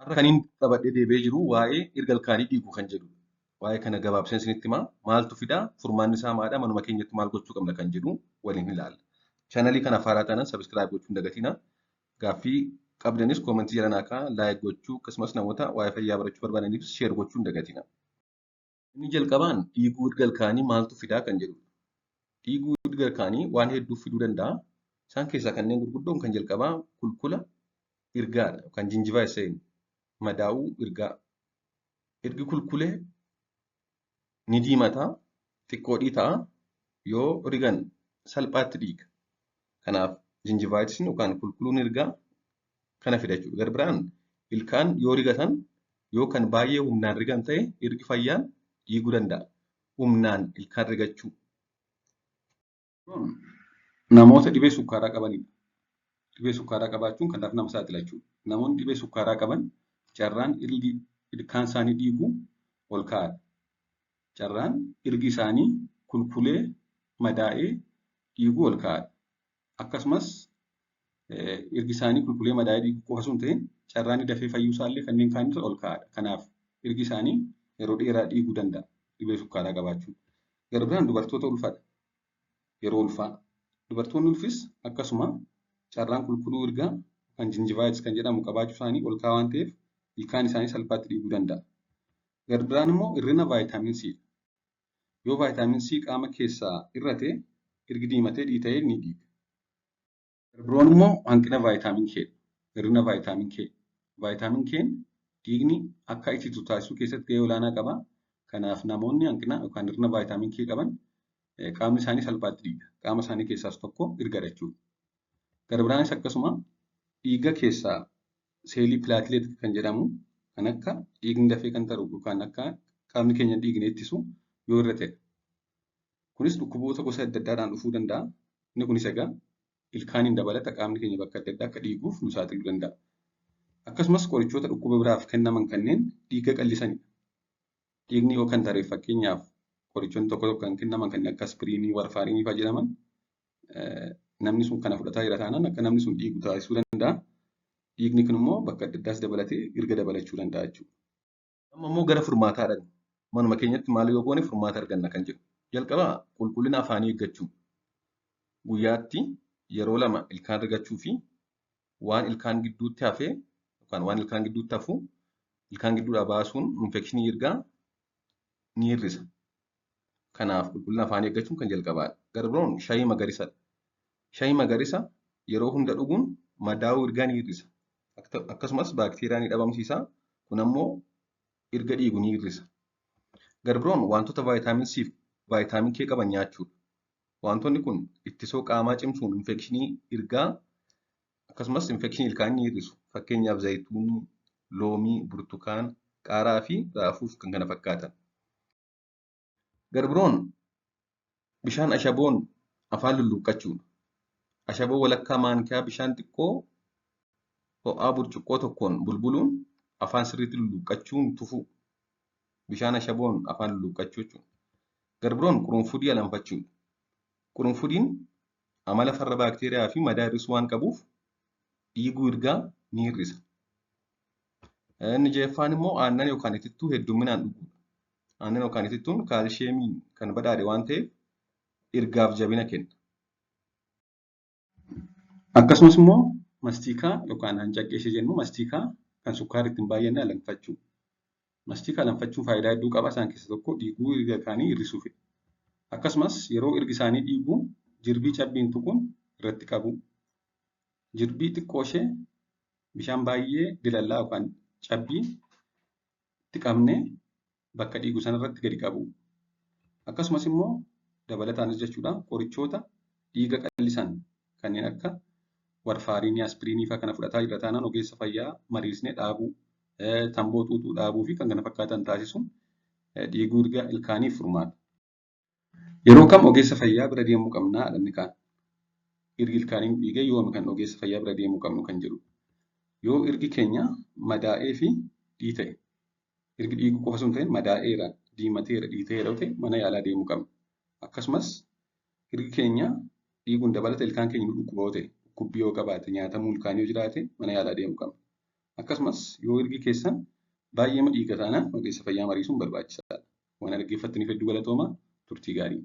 Har'a kan inni qabadhee deebi'ee jiru waa'ee irga ilkaanii dhiigu kan jedhudha. Waa'ee kana gabaabseen isinitti himaa. Maaltu fidaa? Furmaanni isaa maalidha? Manuma keenyatti maal gochuu qabna kan jedhu waliin ilaalla. Chaanalii kana haaraa taanaan subscribe gochuu hin dagatinaa. Gaaffii qabdanis koomentii jala naa kaa'aa, like gochuu akkasumas namoota waa'ee fayyaa barachuu barbaadaniifis share gochuu hin dagatinaa. Inni jalqabaan dhiiguu irga ilkaanii maaltu fidaa kan jedhudha. Dhiiguu irga ilkaanii waan hedduu fiduu danda'a. Isaan keessaa kanneen gurguddoon kan jalqabaa kulkula irgaadha yookaan gingivitis madaa'uu irgaa. Irgi kulkulee ni diimata, xiqqoo dhiita'a, yoo rigan salphaatti dhiiga. Kanaaf gingivitis yookaan kulkuluun irgaa kana fida jechuudha. Gara biraan ilkaan yoo rigatan yoo kan baay'ee humnaan rigan ta'e irgi fayyaan dhiiguu danda'a. Humnaan ilkaan rigachuu. Namoota dhibee sukkaaraa qabanidha. Dhibee sukkaaraa qabaachuun kanaaf nama saaxila jechuudha. Namoonni dhibee sukkaaraa qaban carraan ilkaan isaanii dhiiguu ol ka'aadha. Carraan irgi isaanii kulkulee madaa'ee dhiiguu ol ka'aadha. Akkasumas irgi isaanii kulkulee madaa'ee dhiiguu qofa osoo hin ta'in carraan dafee fayyuu isaallee kanneen kaanirra ol ka'aadha. Kanaaf irgi isaanii yeroo dheeraa dhiiguu danda'a dhibee sukkaaraa qabaachuun. Gara biraan dubartoota ulfaadha. Yeroo ulfaa. Dubartoonni ulfis akkasuma carraan kulkuluu irgaa kan gingivitis kan jedhamu qabaachuu isaanii ol ka'aa waan ta'eef ilkaan isaanii salphaatti dhiiguu danda'a. Gara biraan immoo hir'ina vaayitaamin C. Yoo vaayitaamin C qaama keessaa hir'ate irgi diimatee dhiita'ee ni dhiiga. Gara biroon immoo hanqina vaayitaamin K. Hir'ina vaayitaamin K. Vaayitaamin K'n dhiigni akka ititu taasisuu keessatti gahee olaanaa qaba. Kanaaf namoonni hanqina yookaan hir'ina vaayitaamin K qaban qaamni isaanii salphaatti dhiiga. Qaama isaanii keessaas tokko irgadha jechuudha. Gara biraanis akkasuma dhiiga keessaa seelii platelet kan jedhamu kan akka dhiigni dafee kan taru yookaan akka qaamni keenya dhiigne ittisu yoo hir'atedha. Kunis dhukkuboota gosa adda addaadhaan dhufuu danda'a. Inni kunis egaa ilkaaniin dabalata qaamni keenya bakka adda addaa akka dhiiguuf nu saaxiluu danda'a. Akkasumas qorichoota dhukkuba biraaf kennaman kanneen dhiiga qal'isanidha. Dhiigni yoo kan tareef fakkeenyaaf qorichoonni tokko tokko kan kennaman kanneen akka aspiriinii, warfaariinii fa'aa jedhaman namni sun kana fudhataa jira taanaan akka namni sun dhiigu taasisuu danda'a. Dhiigni kun immoo bakka adda addaas dabalatee irga dabalachuu danda'a jechuudha. Amma immoo gara furmaataa dhaqna. Manuma keenyatti maal yoo goone furmaata arganna kan jedhu. Jalqabaa qulqullina afaanii eeggachuu. Guyyaatti yeroo lama ilkaan rigachuu fi waan ilkaan gidduutti hafee yookaan waan ilkaan gidduutti hafu ilkaan gidduudhaa baasuun infekshinii irgaa ni hir'isa. Kanaaf qulqullina afaanii eeggachuun kan jalqabaadha. Gara biroon shaayii magariisadha. Shaayii magariisa yeroo hunda dhuguun madaa'uu irgaa ni hir'isa. Akkasumas baakteeriyaa ni dhabamsiisa. Kun ammoo irga dhiigu ni hir'isa. Gara biroon wantoota vaayitaamin C fi vaayitaamin K qaban nyaachuudha. Wantoonni kun ittisoo qaamaa cimsuun infekshinii irgaa akkasumas infekshinii ilkaanii ni hir'isu. Fakkeenyaaf zayituunii, loomii, burtukaana, qaaraa fi raafuu fi kan kana fakkaatan. Gara biroon bishaan ashaboon afaan lulluuqqachuudha. Ashaboo walakkaa maankiyaa bishaan xiqqoo ho'aa burcuqqoo tokkoon bulbuluun afaan sirriitti lulluuqqachuun tufuu. Bishaan ashaboon afaan lulluuqqachuu jechuudha. Gara biroon qurunfudii alanfachuudha. Qurunfudiin amala farra baakteeriyaa fi madaa hir'isuu waan qabuuf dhiiguu irgaa ni hir'isa. Inni ja'affaan immoo aannan yookaan itittuu hedduminaan dhuguudha. Aannan yookaan itittuun kaalsheemiin kan badhaadhe waan ta'eef irgaaf jabina kenna. Akkasumas immoo mastiikaa yookaan hancaqqee ishee jennu mastiikaa kan sukkaarri ittiin baay'anne alanfachuu. Mastiikaa alanfachuun faayidaa hedduu qaba. Isaan keessaa tokko dhiiguu irga ilkaanii hir'isuufidha. Akkasumas yeroo irgi isaanii dhiigu jirbii cabbiin tuquun irratti qabu. Jirbii xiqqoo ishee bishaan baay'ee dilallaa yookaan cabbii itti qabnee bakka dhiigu sanarratti gadi qabu. Akkasumas immoo dabalataanis jechuudha qorichoota dhiiga qal'isan kanneen akka warfaariinii, aspiriinii fa'aa kana fudhataa jira taanaan ogeessa fayyaa mariisnee dhaabuu, tamboo xuuxuu dhaabuu fi kan kana fakkaatan taasisuun dhiiguu irga ilkaaniif furmaata. Yeroo kam ogeessa fayyaa bira deemuu qabnaa inni kaan? Irgi ilkaanii nu dhiigee yoomi kan ogeessa fayyaa bira deemuu qabnu kan jedhudha. Yoo irgi keenya madaa'ee fi dhiita'e, irgi dhiiguu qofa osoo hin ta'in madaa'eera, diimateera, dhiita'eera yoo ta'e mana yaalaa deemuu qabna. Akkasumas irgi keenya dhiiguun dabalata ilkaan keenya nu dhukkuba yoo ta'e, dhukkubbii yoo qabaate, nyaatamuu ilkaanii yoo jiraate mana yaalaa deemuu qabna. Akkasumas yoo ilgi keessan baay'ee dhiiga taanaan ogeessa fayyaa mariisuun barbaachisaadha. Waan dhaggeeffattaniif hedduu galatoomaa. Turtii gaarii.